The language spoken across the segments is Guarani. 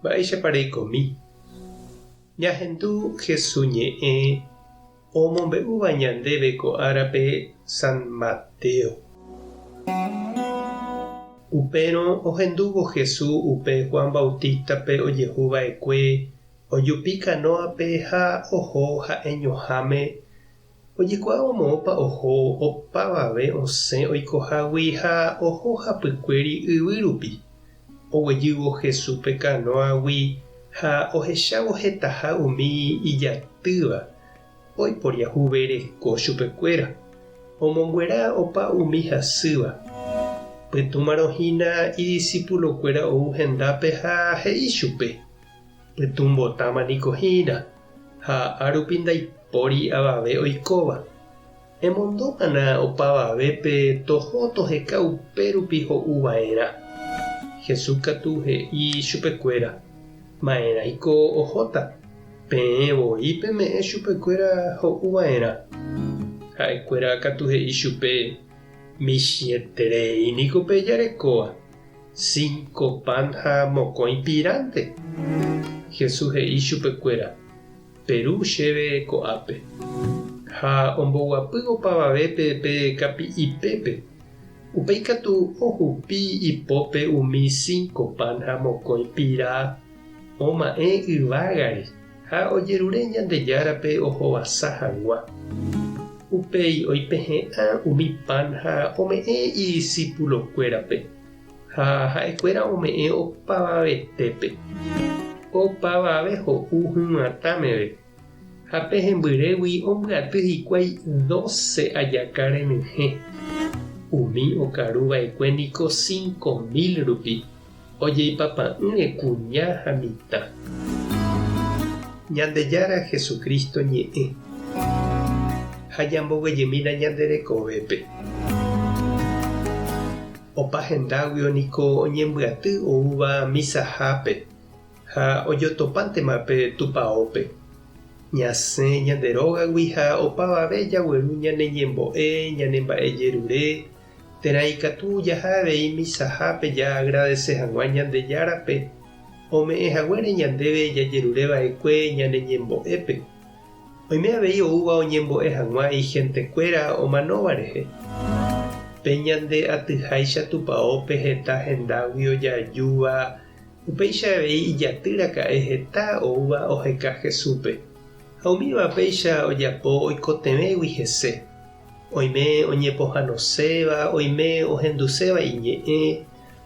Mba'éichapa reikomi? Ñahendu Hesu ñe'ẽ omombe'úva ñandéve ko árape San Mateo. Upérõ ohendúvo Hesu upe Juan Bautista-pe ojehu va'ekue, ojupi kanóape ha oho ha'eñoháme Ojekuaávo moõpa oho opavave osẽ oikohágui ha oho hapykuéri yvy rupi, oguejývo Jesús pe kanóagui ha ohechávo hetaha umi ijatýva, oiporiahuvereko chupekuéra, omonguera opa umi hasýva. Pytũmarõ hína idisipulokuéra ou hendápe ha he'i chupe. Pytũmbotáma niko hína, ha árupi ndaipóri avave oikóva. Emondómana opavavépe toho toheka upérupi ho'u va'erã. Jesús katu he'i chupekuéra, Ma'erãiko ohóta? Peẽ voi peme'ẽ chupekuéra ho'u va'erã. Ha'ekuéra katu he'i chupe, Michĩeterei niko pe jarekóva. Cinco pan ha mokõi piránte. Jesús he'i chupekuéra, Peru chéve ko'ápe. Ha omboguapy opavavépe pe kapi'ipépe. Upéi katu ohupi ipópe umi cinco pan ha mokõi pira, oma'ẽ yvágare ha ojerure Ñandejárape ohovasa hag̃ua. Upéi oipehe'ã umi pan ha ome'ẽ idisipulokuérape, ha ha'ekuéra ome'ẽ opavavetépe. Opavave ho'u hyg̃uatã meve, ha pe hembyrégui ombyaty hikuái dóse ajaka renyhẽ. Umi okaru va'ekue niko 5000 rupi, ojeipapa'ỹre kuña ha mitã. Ñandejára Jesucristo ñe'ẽ ha ñamboguejymína ñande rekovépe. Opa hendáguio niko oñembyaty oúva misahápe ha ojotopántema pe tupaópe. Ñasẽ ñande rógagui ha opavave jagueru ñane ñembo'e, ñane mba'ejerure, Térã ikatu jaha avei misahápe jaagradese hag̃ua Ñandejárape ome'ẽ haguére ñandéve jajerure va'ekue ñane ñembo'épe. Oime avei oúva oñembo'e hag̃ua ihentekuéra omanóva rehe. Pe ñande atyháicha tupaópe heta hendágui ojajúva, upéicha avei ijaty raka'e heta oúva oheka Jesúspe. Ha umíva péicha ojapo oikotevẽgui hese. Oime oñepohãnoséva, oime ohenduséva iñe'ẽ,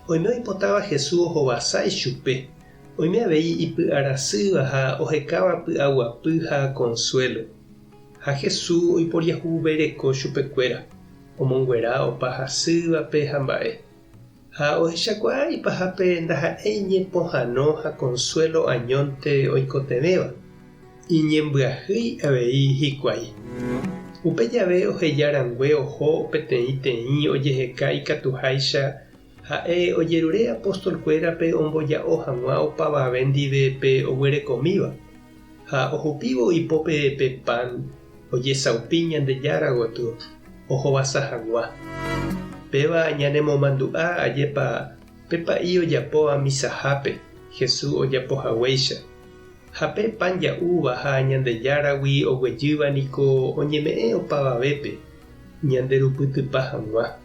oime oipotáva Jesús ohovasa ichupe, oime avei ipy'arasýva ha ohekáva py'aguapy ha consuelo. Ha Jesús oiporiahuvereko chupekuéra, omonguera opa hasývape ha mba'e. Ha ohechakuaa ipahápe ndaha'éi ñepohãno ha consuelo añónte oikotevẽva, iñembyahýi avei hikuái. Upe jave oheja rangue oho peteĩ teĩ ojeheka ikatuháicha ha'e ojerure apóstol-kuérape omboja'o hag̃ua opavave ndive pe oguerekomíva, ha ohupívo ipópe pe pan, ojesaupi Ñandejára gotyo ohovasa hag̃ua. Péva ñanemomandu'a ajépa pe pa'i ojapóva misahápe Jesús ojapo haguéicha. Ha pe pan ja'úva ha Ñandejáragui oguejýva niko oñeme'ẽ opavavépe ñanderupytypa hag̃ua.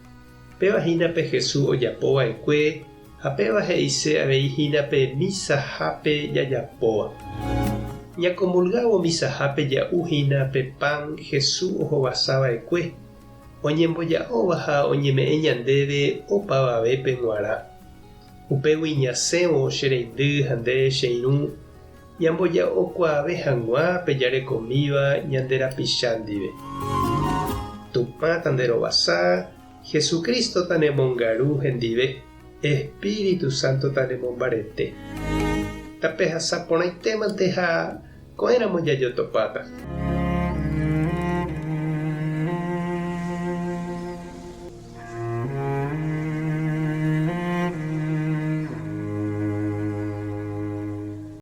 Péva hína pe Jesús ojapo va'ekue ha péva he'ise avei hína pe misahápe jajapóva. Ñakomulgávo misahápe ja'u hína pe pan Jesús ohovasa va'ekue, oñemboja'óva ha oñeme'ẽ ñandéve opavavépe g̃uarã. Upégui ñasẽvo che reindy ha nde che irũ, ñamboja'okuaave hag̃ua pe jarekomíva ñande rapicha ndive. Tupã tanderovasa, Jesucristo tanemongaru hendive, Espíritu Santo tanemombarete. Tapehasa porãitémante ha ko'ẽramo jajotopáta.